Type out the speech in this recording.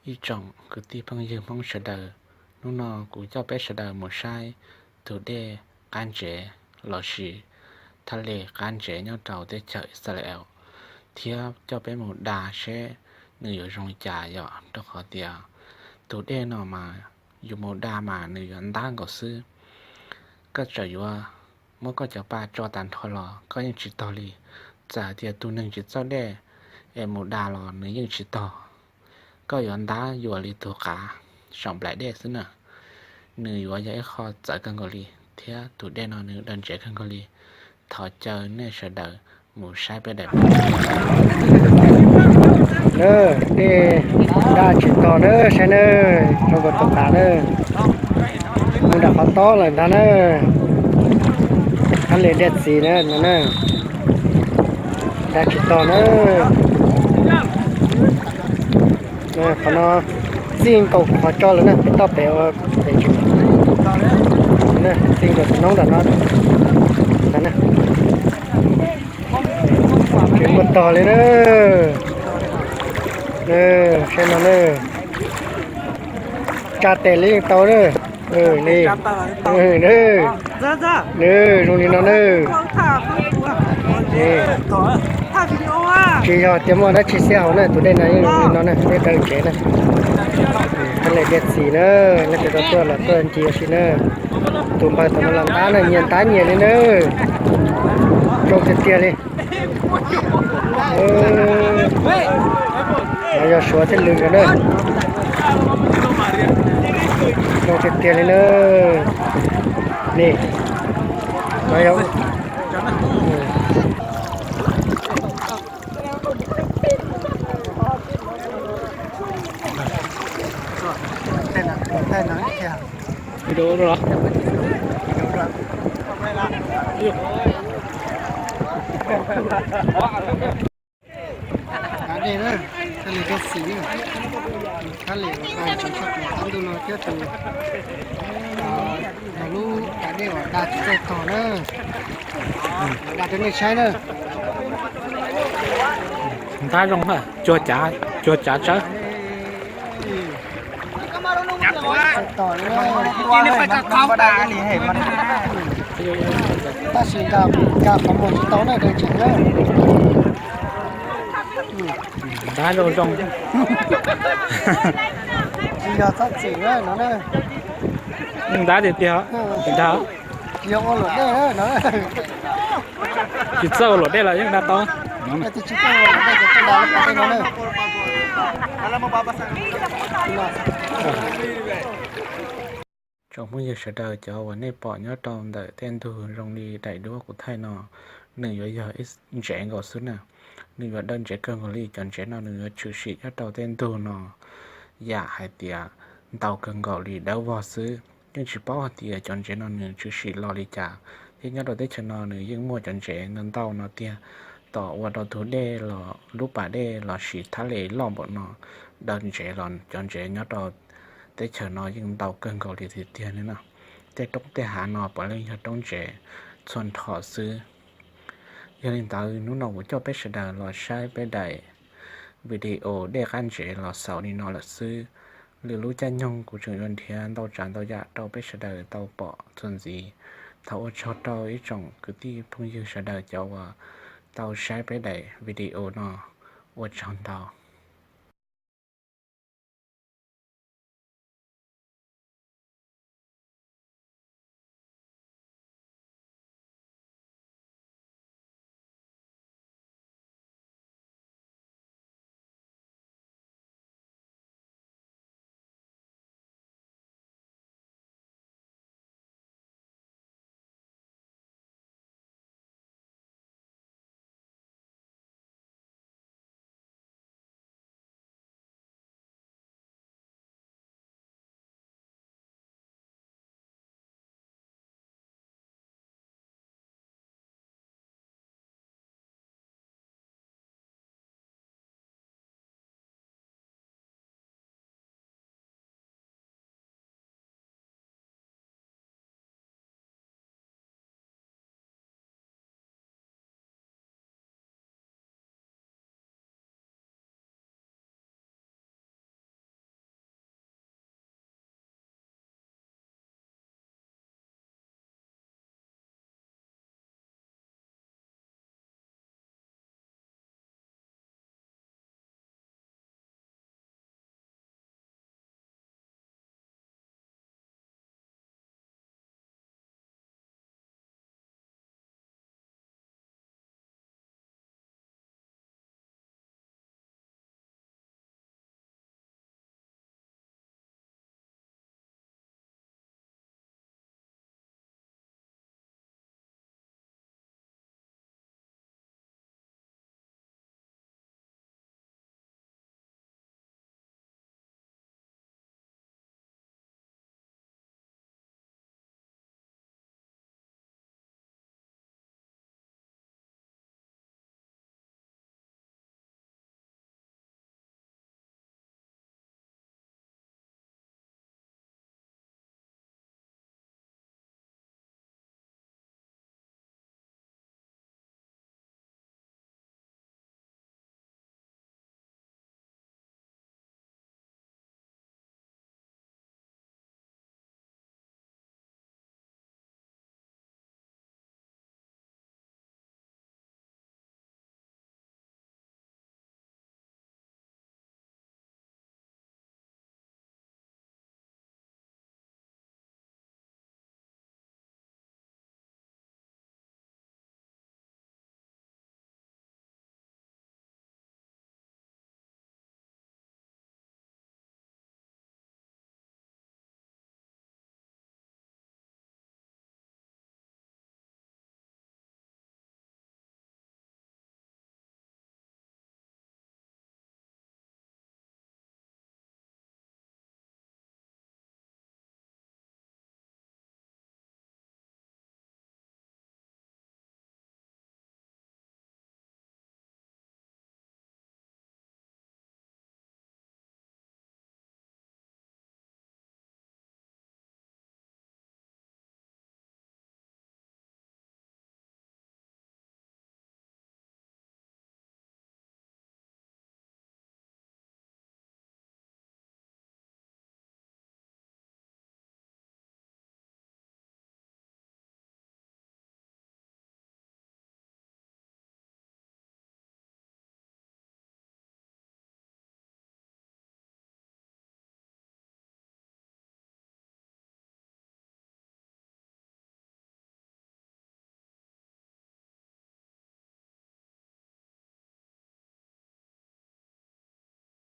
Ib tsoom kwv tij phooj ywg Hmoob sawv daws, hnub no kuv coj peb sawv daws mus saib tus dej qab ntsev lossis thaj le qab ntsev nyob rau teb chaws Israel, thiab coj peb mus da seb nws yuav zoo li cas yom, rau qhov tias tus dej no mas yus mus da mas nws yuav ntab nkaus xwb. Koj txawm yuav muab koj cov pa tso tag nrho los koj yeej tsis tog li. Txawm hais tias tus neeg tsis txawj dej es mus da los nws yeej tsis tog. Koj yuav ntab yuav li tus qav saum nplaim dej xwb na. Nws yuav yog ib qho txawv kawg nkaus li, thiab tus dej no nws daw ntsev kawg nkaus li. Thov caw nej sawv daws mus saib peb daim. Dej da tsis tog na, saib na, zoo nkaus tus qav na. Mus nram qhov tob lawm ntag na. Thaj le dej txiv na no na. Da tsis tog na. Qhov no txij nkaus kuv qhov tso lawm na, pem toj pem, pem tsev. Txij nkaus tus noob nram no. Tsis muaj tog li na. Saib no na. Tsa tes li yeej tau na. Li zoo li no na. Tsis yog tias muaj dab tsi xiab hauv na, tus dej no yeej zoo li no na, dej daw ntsev na. Thaj le dej txiv na, leej twg tau tuaj los tuaj ncig ua si na. Tus npawg tom no los ntab na, nyias ntab nyias li na. Zoo tiag tiag li. No yog Suav thiab Lwm nkawd na. Zoo tiag tiag li na. Ni, no yog Dej na, thaj le dej txiv na, thaj le uas da tsev tshaj plaws qab ntuj no thiab tus, lub pas dej uas da tsis txawj tog na, da rau nej saib na. Ntab zoo, cuag cav tsawb. Tab sis nkag qhov muag tsis tau na, dej tsev na. Ntab zoo zoo. Tsis yog txhob txwm no na. Ntab tiag tiag, tsis dag. Tsis yog ua luam dej no. Tsis txawj ua luam dej los yeej da tau. Tsoom phooj ywg sawv daws, cov uas nej pom nyob rau ntawm tej ntug zoo li daim duab kuv thaij no, nws yuav yog ib ntsev nkaus xwb na. Nws yuav daw ntsev kawg nkaus li. Cov ntsev no nws yuav tshwm sim nyob rau tej ntug no yam hais tias ntau kawg nkaus li, dawb vog xwb. Yeej tsis paub hais tias cov ntsev no nws tshwm sim los li cas, thiab nyob rau teb chaws no nws yeej muaj cov ntsev ntau ntau no tiag. Tom ua rau tus dej los lub pas dej lossis thaj le loj npaum no daw ntsev los cov ntsev nyob rau teb chaws no yeej ntau kawg nkaus li tiag tiag li no. Tej roob tej hav no puav leej yog roob ntsev txhua nrho xwb. Yog li ntawd hnub no kuv coj peb sawv daws los saib peb daim video dej qab ntsev los xaus li no lawm xwb. Lwm lub caij nyoog kuv tseem yuav nrhiav ntau tsav ntau yam rau peb sawv daws tau pom txuas ntxiv. Thov ua tsaug rau ib tsoom kwv tij phooj ywg sawv daws cov uas tau saib peb daim video no. Ua tsaug ntau.